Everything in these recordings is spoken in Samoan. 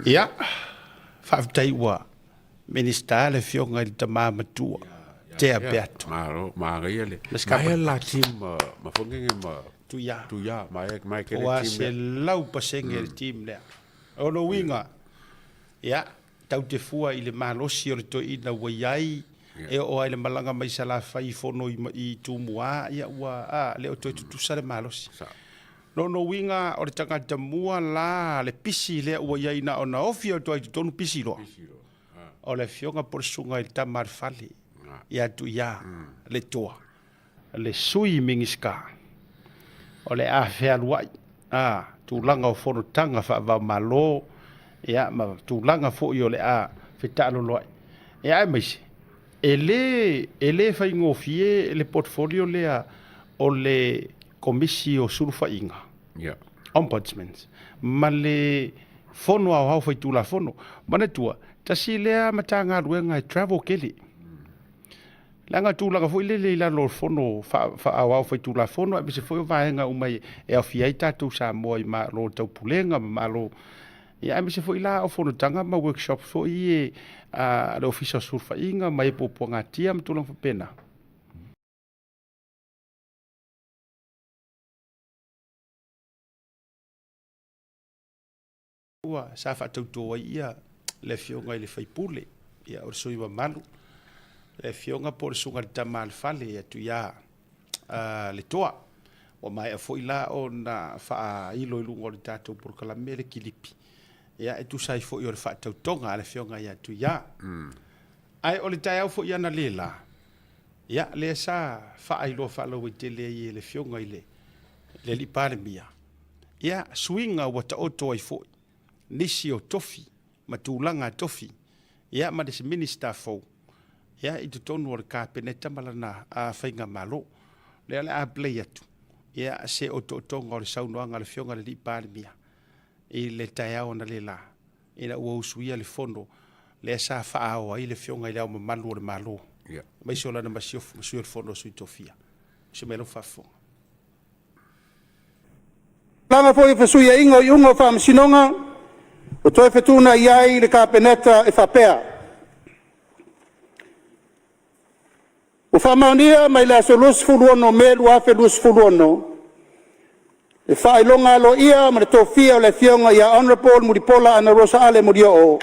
Ia, faafetai ua Minisita le Afioga i le Tama Matua, Tea Peato. Malo, manaia le. Maea la team ma Fongege ma Tuia. Tuia, maea maea kele Ua team lea. 100% le team lea. O lona uiga, ia, tatou te fua i le malosi o le toeaina ua i ai, e oo lava i le malaga mai Salafai i fono i Tumua, ia ua, a, le o toe tutusa le malosi. Lona uiga o le tagata mua la le pisi lea ua i ai na ona ofi atu lava i totonu pisi loa. O le afioga po o le susuga i le tama a le fale ia Tuia le Toa, le Sui Minisita o le a fealuai a tulaga o fonotaga faava-o-Malo ia ma tulaga foi o le a fetaaloloai. Ia aemaise e le faigofie le portfolio lea o le Komisi o Sulufaiga, Ombudsman, ma le Fono Aoao Faitulafono. Manatua, tasi lea Matagaluega e travel tele. Leaga tulaga foi lele i lalo o le Fono Aoao Faitulafono aemaise foi o vaega uma e aofia ai tatou Samoa i Malo o Taupulega ma Malo, ia aemaise foi la o fonotaga ma workshops foi ia a le Ofisa o Sulufaiga ma e puapuagatia ma tulaga faapena. Ua sa faatauto ai ia le afioga i le faipule, ia o le sui mamalu, le afioga po o le susuga i le tama a le fale ia Tuia le Toa. Ua maea foi la ona faailo i luga o le tatou polokalame le kilipi, ia e tusa ai foi o le faatautoga a le afioga ia Tuia. Ae o le taeao foi analeila, ia lea sa faailoa faalauaitele ai e le afioga i le Alii Palemia, ia suiga ua taoto ai foi nisi o tofi ma tulaga tofi, ia ma le Minisita fou, ia i totonu o le Kapeneta ma lana faigamalo. Lea o le a play atu, ia se otootoga o le saunoaga a le Afioga i le Alii Palemia i le taeao analeila, ina ua usuia le fono lea sa faaao ai le Afioga i Le Ao Mamalu o le Malo, aemaise o lana masiofo ma Sui o le Fono a Sui Tofia. Se mai lau faafofoga. Tulaga foi o fesuiaiga o iuga o faamasinoga ua toe fetuunai ai le Kapeneta e faapea: Ua faamaonia mai le aso 26 Me 2026 le faailoga aloaia ma le tofia o le Afioga ia Honorable Mulipola Anarosa Ale Molioo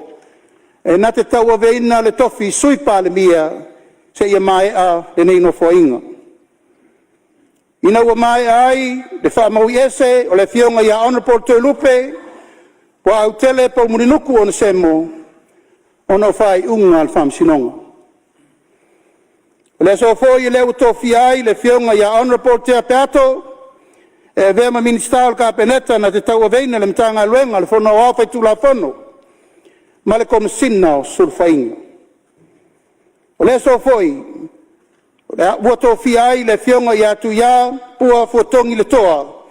e na te tauaveina le tofi Sui Palemia seia maea lenei Nofoaiga. Ina ua maea ai le faamaui ese o le Afioga ia Honorable Toelupe Poautele Poumulinuku Onesemo ona o faaiuga a le Faamasinoga. O le aso foi lea ua tofia ai le Afioga ia Honorable Tea Peato e avea ma Minisita o le Kapeneta na te tauaveina le Matagaluega o le Fono Aoao Faitulafono ma le Komesina o Sulufaiga. O le aso foi ua tofia ai le Afioga ia Tuia Pua Fuatogi Letoa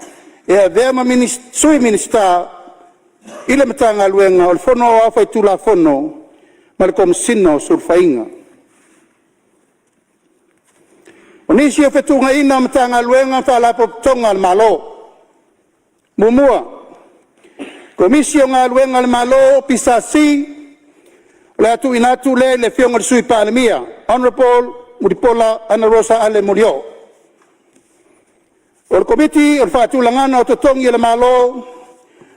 e avea ma Sui Minisita i le Matagaluega o le Fono Aoao Faitulafono ma le Komesina o Sulufaiga. O nisi o fetuunaiga o Matagaluega ma Faalapotopotoga a le Malo: 1. Komisi o Galuega a le Malo PSC o le a tuuina atu lea i le Afioga i le Sui Palemia, Honorable Mulipola Anarosa Ale Molioo. O le Komiti o le Faatulagaga o Totogi a le Malo,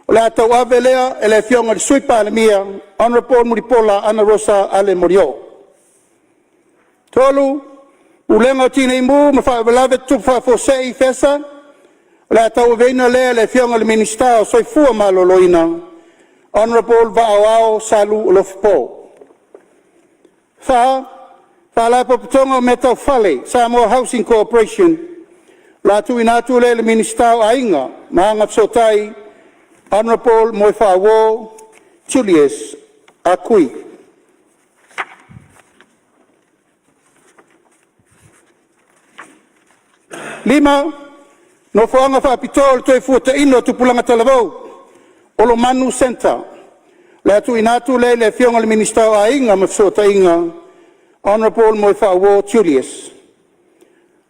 o le a tauave lea e le Afioga i le Sui Palemia, Honorable Mulipola Anarosa Ale Molioo. 3. Pulega o Tinei Mu ma Faalavelave Tutupu Faafuasei Fesa, o le a tauaveina lea e le Afioga i le Minisita o Soifua Maloloina, Honorable Vaa o Saleulu Alofapo. 4. Faalapotopotoga o Mea Tau Fale Samoa Housing Corporation, o le a tuuina atu lea i le Minisita o Aiga ma Agafesootai Honorable Moefaauo Julius Ah Kui. 5. Nofoaga Faapitoa o le Toefuataiga o Tupulaga Talavou, Olomanu Centre. O le a tuuina atu lea i le Afioga i le Minisita o Aiga ma Fesootaiga, Honorable Moefaauo Julius.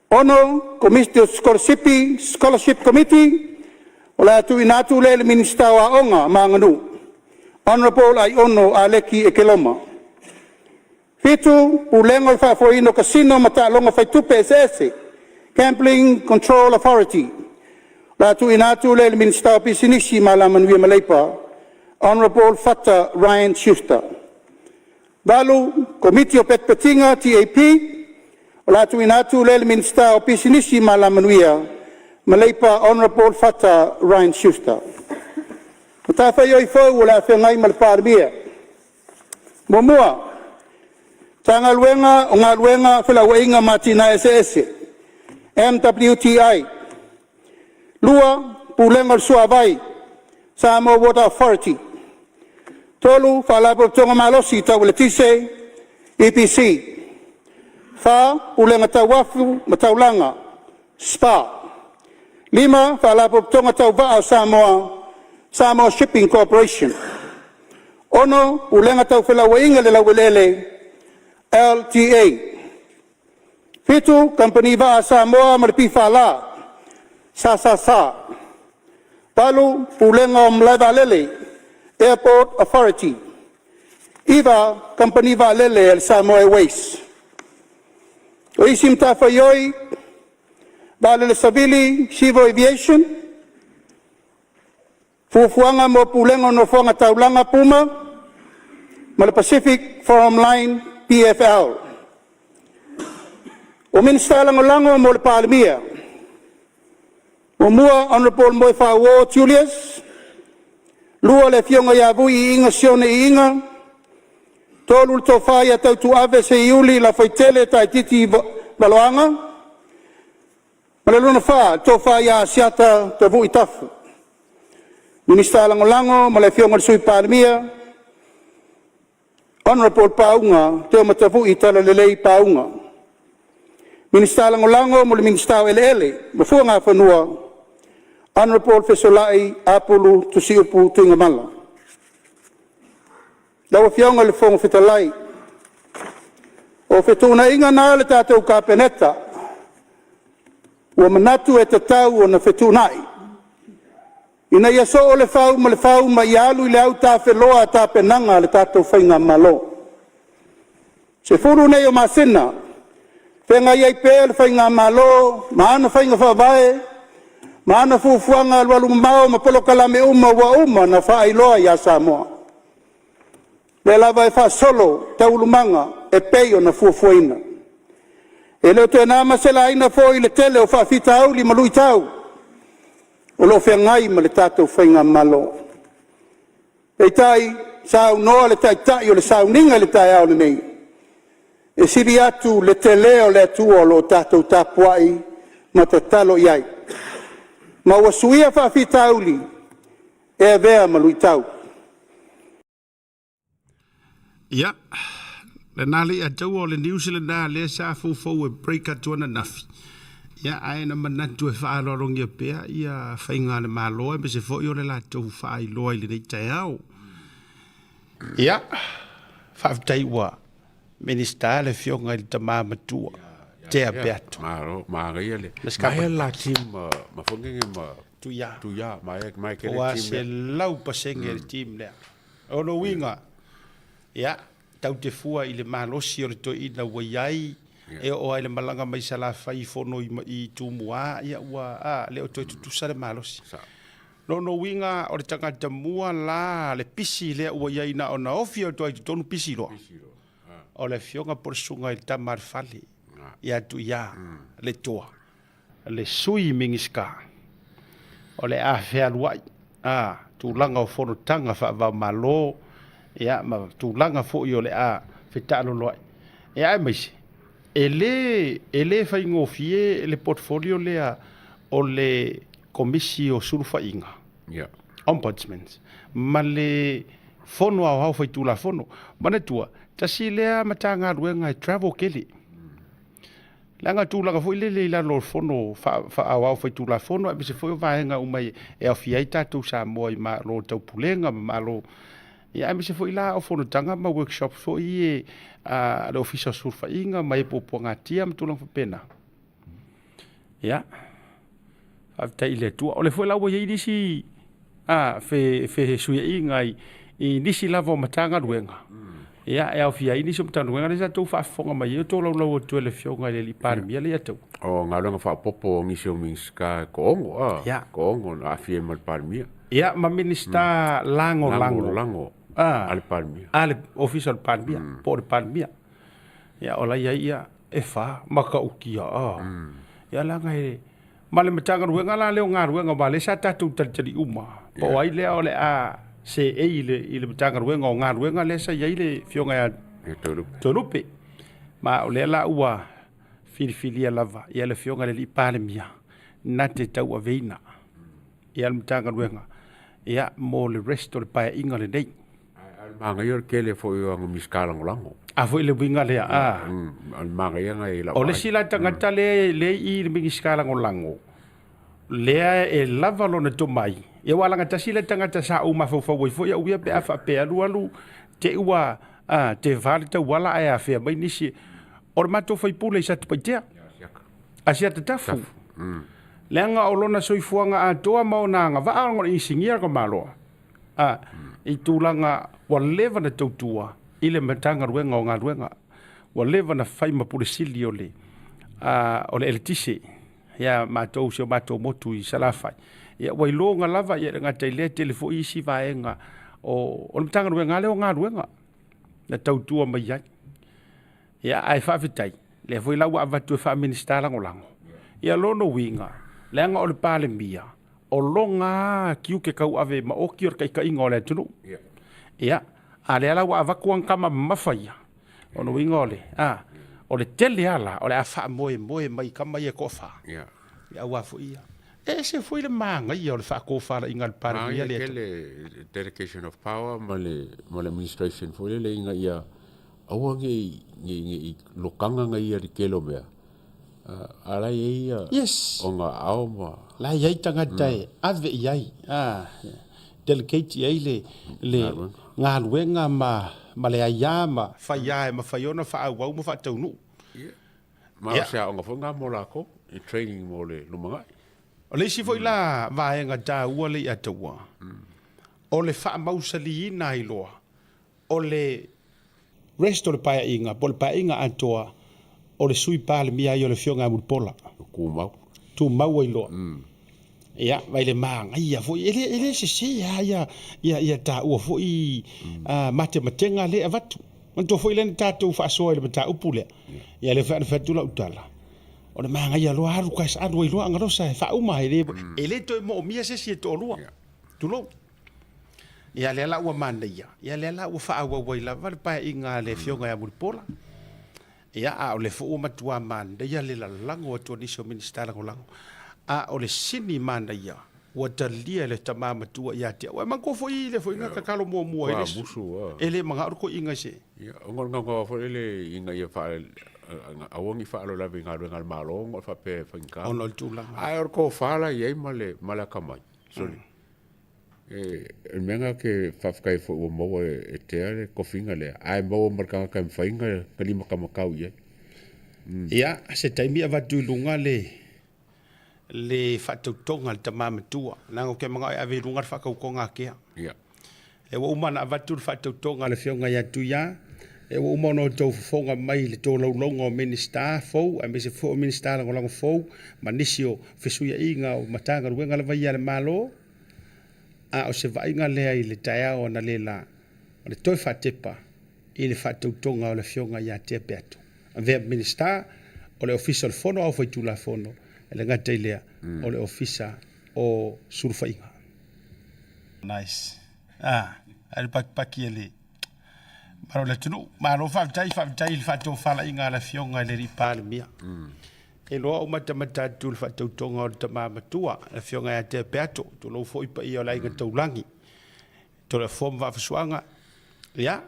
6. Komiti o Sikolasipi, Scholarship Committee, o le a tuuina atu lea i le Minisita o Aoga ma Aganuu, Honourable Aiono Aleki Ekeloma. 7, Pulega o le Faafoeina o Casino ma Taaloga Faitupe Eseese, Gambling Control Authority. O le a tuuina atu lea i le Minisita o Pisinisi, Alamanuia ma Leipa, Honourable Fata Ryan Schuster. 8, Komiti o Petipetiga TAP. O le a tuuina atu lea i le Minisita o Pisinisi, Alamanuia ma Leipa, Honourable Fata Ryan Schuster. O matafaioi fou o le a feagai ma le Palemia: 1. Matagaluega o Galuega, Felauaiga ma Atinae Eseese MWTI. 2. Pulega o le Suavai Samoa Water Authority. 3. Faalapotopotoga Malosi Tau Eletise EPC. 4. Pulega Tau Uafu ma Taulaga SPA. 5. Faalapotopotoga Tau Vaa o Samoa Samoa Shipping Corporation. 6. Pulega Tau Felauaiga i le Laueleele LTA. 7. Kamupani Vaa a Samoa ma le PFL SSS. 8. Pulega o Malae Vaalele Airport Authority. 9. Kamupani Vaalele a le Samoa Airways. O isi matafaioi Vaalele Savili Civil Aviation, Fuafuaga mo Pulega o Nofoaga Taulaga PUMA ma le Pacific Forum Line PFL. O Minisita Lagolago mo le Palemia: 1. Honourable Moefaauouo Julius. 2. Afioga Vui Iiga Sione Iiga. 3. Tofa TAUTUAVE Seiuli Lafaitele Taititi Valoaga ma le 4. Tofa Asiata Tavui Tafu. Minisita Lagolago o le Afioga i le Sui Palemia, Honourable Pauga Teomatavui Talalelei Pauga. Minisita Lagolago mo le Minisita o Eleele ma Fuagafanua, Honourable Fesolai Apulu Tusiupu Tuigamala. Lau Afioga i le Fofoga Fetalai, o fetuunaiga na a le tatou Kapeneta ua manatu e tatau ona fetuunai, ina ia soo le fau ma le fau ma ia alu i le autafeloa tapenaga a le tatou faigamalo. 10 nei o masina feagai ai pea le faigamalo ma ana faiga faavae ma ana fuafuaga alualumamao ma polokalame uma ua uma ona faailoa ia Samoa. O lea lava e faasolo taualumaga e pei ona fuafuaina. E le o toe na ma se laina foi le tele o faafitauli ma luitau o lo o feagai ma le tatou faigamalo. Peitai, saunoa le Taitai o le sauniga i le taeao lenei, e sili atu le tele o le Atua o lo o tatou tapuai ma tatalo i ai, ma ua suia faafitauli e avea ma luitau. Ia, lena le ataua o le news lena lea sa foufou e break atu ananafi. Ia, ae na manatu e faaaloalogia pea ia faiga a le Malo aemaise foi o le latou faailoa i lenei taeao. Ia, faafetai ua Minisita le afioga i le tama matua, Tea Peato. Malo, manaia le. Maia la team ma Fongege ma Tuia. Tuia, maia maia kele Ua team. 100% le team lea. O lona uiga, ia, tatou te fua i le malosi o le toeaina ua i ai, e oo lava i le malaga mai Salafai i fono i Tumua, ia ua, a, le o toe tutusa le malosi. Lona uiga o le tagata mua la le pisi lea ua i ai na ona ofi atu lava i totonu pisi loa. O le afioga po o le susuga i le tama a le fale ia Tuia le Toa, le Sui Minisita o le a fealuai a tulaga o fonotaga faava-o-Malo ia ma tulaga foi o le a fetaaloloai. Ia aemaise e le faigofie le portfolio lea o le Komisi o Sulufaiga, Ombudsman, ma le Fono Aoao Faitulafono. Manatua, tasi lea Matagaluega e travel tele. Leaga tulaga foi lele i lalo o le Fono Aoao Faitulafono aemaise foi o vaega uma e aofia ai tatou Samoa i Malo o Taupulega ma Malo, ia aemaise foi la o fonotaga ma workshops foi ia a le Ofisa o Sulufaiga ma e puapuagatia ma tulaga faapena. Ia, faafetai i le Atua. O lea foi la ua i ai nisi fesuiaiga i i nisi lava o Matagaluega, ia, e aofia ai nisi o Matagaluega lea sa outou faafofoga mai ai o tolaulau atu e le Afioga i le Alii Palemia lea ia taua. O galuega faaopoopo o nisi o Minisita e toaono, a, toaono na aafia ai ma le Palemia. Ia, ma Minisita Lagolago. Lagolago a le Palemia. A le Ofisa o le Palemia, po o le Palemia. Ia, o la e i ai ia, e fa matautia, a. Ia, leaga e Ma le Matagaluega la lea o Galuega aua lea sa tatou talitali uma po o ai lea o le a seei i le Matagaluega o Galuega lea sa i ai le Afioga ia Toelupe. Ma o lea la ua filifilia lava le Afioga i le Alii Palemia na te tauaveina le Matagaluega mo le rest o le Paeaiga lenei. Ae o le manaia o le tele foi o ana Minisita Lagolago. A foi le uiga lea, a. O le manaia lena i lau vaai. O le isi la tagata lea e i i le Minisita Lagolago, lea e lava lona tomai, ia aua leaga tasi lea tagata sa ou mafaufau ai foi au ia pe a faapea e alu alu te i ua tefa le tauala ae afea mai nisi. O le matou sui usufono i Satupaitea, Asiata Tafu, leaga o lona soifuaga atoa ma ona agavaa o le inisinia o le Malo. A, i tulaga ua leva na tautua i le Matagaluega o Galuega, ua leva na fai ma Pule Sili o le, a, o le Eletise ia matou si o matou motu i Salafai. Ia ua iloga lava, ia e le gata i lea, tele foi isi vaega o, o le Matagaluega lava lea o Galuega na tautua mai ai. Ia, ae faafetai, lea foi la ua avatu e faa-Minisita Lagolago. Ia lona uiga, leaga o le Palemia, o lona tiute tauave maoti o le taitaiga o le atunuu. Ia, a lea la ua avatu ana tama mamafa ia, lona uiga o le, a, o le tele lava la, o le a faamoemoe mai i tama ia e toafa. Ia, aua foi ia. E ese foi le manaia o le faatofalaiga a le Palemia lea. Manaia tele delegation of power ma le administration foi lele ina ia aua ne i lokaga ia i le tele o mea, a la e i ai ia ona aao ma. La e i ai tagata e ave i ai, delegate i ai le galuega ma le aia ma fai lava e mafai ona faaauau ma faataunuu. Ma o se aoga foi lena mo latou, i training mo le lumanai. O le isi foi la vaega taua lea ia te au, o le faamausaliina ai loa O le rest o le Paeaiga, po o le Paeaiga atoa, o le Sui Palemia ai o le Afioga ia Mulipola. Tumau. Tumau ai loa. Ia, vai le manaia foi, e le, e le sese lava ia, ia, ia taua foi matematega lea e avatu. Manatua foi lea na tatou faasoa i le mataupu lea. Ia, lea foi na fai atu lau tala, o le manaia loa alu, alu ai loa Agalosa e faauma, e le, e le toe moomia se isi e toalua. Tulou. Ia lea la ua manaia, ia lea la ua faaauau ai lava le paeaiga a le Afioga ia Mulipola. Ia, a o lea foi ua matua manaia le lalago atu o nisi o Minisita Lagolago. A o le sini manaia, ua talia e le tama matua ia te au. Ae manatua foi lea foi na tatalo muamua i le e le manao le toeaina i se. Ia, ona o le gaogaoa foi lele ina ia faa, aua ne i faalavelave i galuega a le Malo ona o le faapea e faigata. Ona o le tulaga. Ae o le tofa la e i ai ma le atamai, soli. O le mea lena ou te faafetai ai foi ua maua e Tea le tofiga lea, ae maua ma le tagata e mafai ona limatamatau i ai. Ia, se taimi avatu i luga le le faatautoga a le tama matua, leaga ou te manao e ave i luga le faatautoga a Tea. Ia. E ua uma ona avatu le faatautoga a le Afioga ia Tuia, e ua uma ona outou fofoga mai i le tolaulauga o Minisita fou aemaise foi o Minisita Lagolago fou ma nisi o fesuiaiga o Matagaluega lava ia a le Malo. A o se vaaiga lea i le taeao analeila, o le toe faatepa i le faatautoga o le Afioga ia Tea Peato, avea ma Minisita o le Ofisa o le Fono Aoao Faitulafono, e le gata i lea, o le Ofisa o Sulufaiga. Nice. Ah, ai le pakipaki e le malo o le atunuu. Malo faafetai, faafetai i le faatofalaiga a le Afioga i le Alii Palemia. E iloa ou matamata atu i le faatautoga o le tama matua, le Afioga ia Tea Peato, tulou foi paia o le aiga taulagi, Toleafoa ma Vaafusuaga, ia,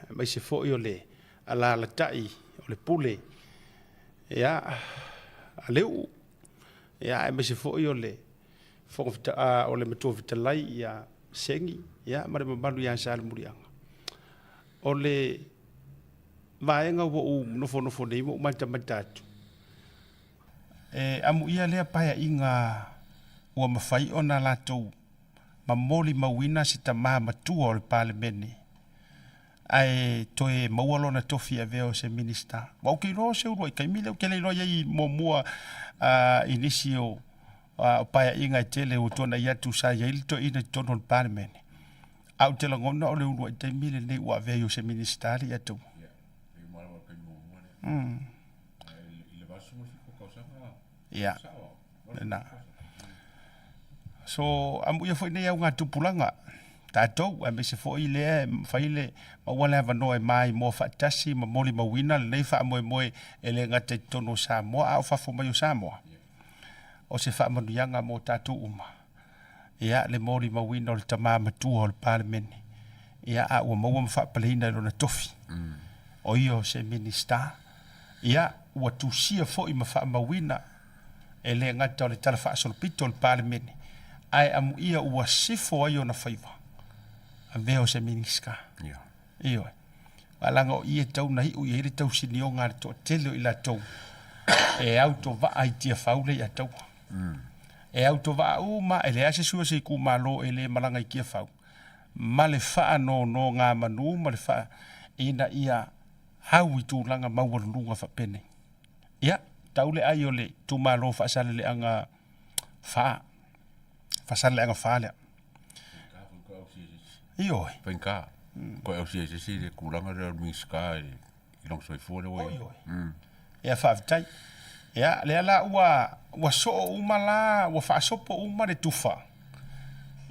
aemaise foi o le alaalatai o le pule, ia, a Leu'u, ia, aemaise foi o le Fofoga, o le Matua Fetalai ia Segi, ia, ma le mamalu ia Salemuliaga. O le vaega ua ou nofonofo nei ma ou matamata atu, e amuia lea paeaiga ua mafai ona latou. ma molimauina se tamā matua o le Palemene ae toe maua lona tofi e avea o se Minisita. Aua ou te iloa o se uluai taimi lea ou te le iloa i ai muamua i nisi o paeaiga e tele ua tuanai atu sa i ai le toeaina i totonu o le Palemene. Ae ou te lagona o le uluai taimi lenei ua avea ai o se Minisita le Iataua. Ia, lena. So, amuia foi nei augatupulaga, tatou, aemaise foi lea e mafai le maua le avanoa e maimoa faatasi ma molimauina lenei faamoemoe e le gata i totonu o Samoa a o fafo mai o Samoa. O se faamanuiaga mo tatou uma. Ia, le molimauina o le tama matua o le Palemene, ia, a ua maua ma faapaleina i lona tofi, o ia o se Minisita, ia, ua tusia foi ma faamauina, e le gata o le talafaasolopito o le Palemene, ae amuia ua sifo ai ona faiva, avea o se Minisita. Ioe. Aua leaga o i e tau na iu i ai le tausinioga a le toatele o i latou e autovaa i Tiafau le Iataua. E autovaa uma, e leai se sui o se itumalo e le malaga i Tiafau, ma le faanonogamanu ma le faa, ina ia au i tulaga maualuluga faapenei. Ia, tau le ai o le itumalo Faasaleleaga 4, Faasaleleaga 4 lea. Ioe. Faigata, toe ausia e se isi le tulaga lea o le Minisita i lona soifua lea ua i ai. Ioe. Ia faafetai. Ia, lea la ua ua soo uma la, ua faasopo uma le tufa.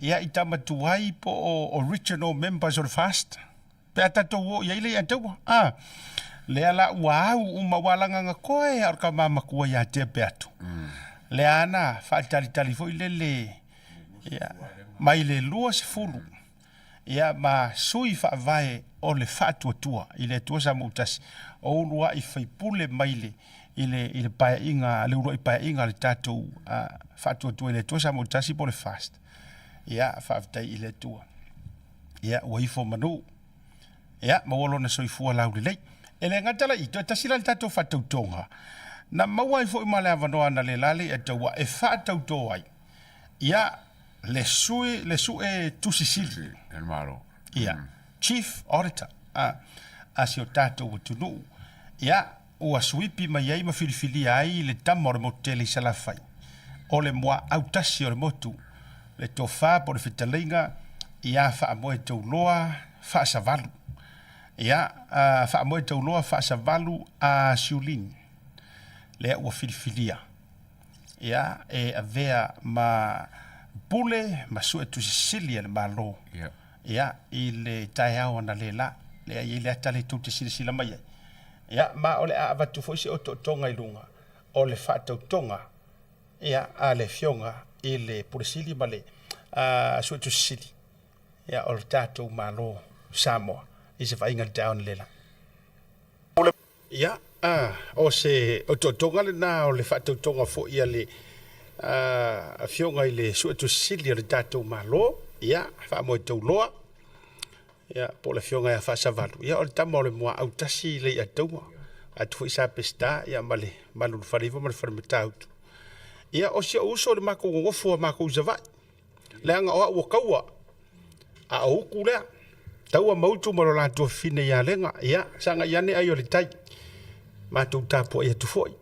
Ia i tama tuai po o original members o le FAST. Pe a tatou oo i ai le Iataua, a, lea la ua au uma, ua alagaga koe a o le tama matua ia Tea Peato. Lea na faatalitali foi lele, ia, mai le 20, ia, ma sui faavae o le Faatuatua i le Atua Samoa-tasi, o uluai faipule mai le, i le, i le paeaiga, le uluai paeaiga a le tatou Faatuatua i le Atua Samoa-tasi po o le FAST. Ia, faafetai i le Atua. Ia, ua ifo manu. Ia, maua lona soifua laulelei. E le gata la i, toe tasi la le tatou faatautoga, na maua ai foi ma le avanoa analeila le Iataua e faatautō ai, ia, le sui, le sue tusi sili. E le Malo. Ia, Chief Auditor a, a si o tatou atunuu. Ia, ua suipi mai ai ma filifilia ai le tama o le motu tele i Salafai, o le muaau tasi o le motu, le tofa po o le fetalaiga ia Faamoetauloa Faasavalu. Ia, Faamoetauloa Faasavalu a Siulin, lea ua filifilia ia e avea ma pule ma suetusi sili a le Malo. Ia, i le taeao analeila, lea e i ai le ata lea tou te silasila mai ai. Ia, ma o le a avatu foi se otootoga i luga o le faatautoga, ia, a le Afioga i le Pule Sili ma le Suetusi Sili, ia, o le tatou Malo Samoa i se vaaiga i le taeao analeila. Ia, o se otootoga lena o le faatautoga foi a le Afioga i le Suetusi Sili o le tatou Malo, ia, Faamoetauloa, ia, po o le Afioga ia Faasavalu, ia, o le tama o le Muaau tasi le Iataua, atu foi Sa Peseta, ia, ma le Malu i le Faleiva ma le Falematautu. Ia, o si ou uso i le matou nonofo a matou i Savaii, leaga o au o taua, a o utu lea, taua ma utu ma lo latou fafine ia Lega, ia, sagai ane ai o le tai, matou tapuai atu foi.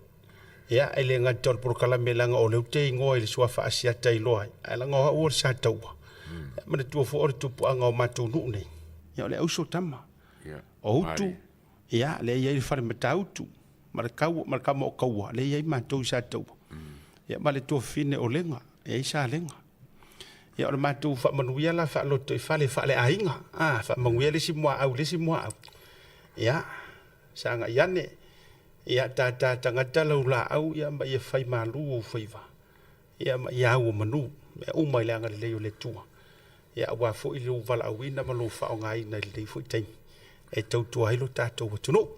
Ia, e le gata o le polokalame leaga o lea ou te igoa i le suafa Asiata e iloa ai, ae leaga o au o le sa taua. Ia, manatua foi o le tupuaga o matou nuu nei. Ia, o le auso tama. O utu, ia, lea e i ai le fale Matautu ma le kau, ma le kama o Kaua, lea e i ai matou i Sataua. Ia, ma le tuafafine o Lega, e i ai Salega. Ia, o le matou faamanuia la faalotoifale faaleaiga, a, faamanuia le isi muaau i le isi muaau. Ia, sagai ane, ia tata tagata lau laau ia ma ia fai malu ou faiva, ia ma ia au o manu, mea uma i le agalelei o le Atua. Ia aua foi lou valaauina ma lou faaaogaina i lenei foi taimi e tautua ai lo tatou atunuu.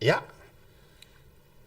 Ia.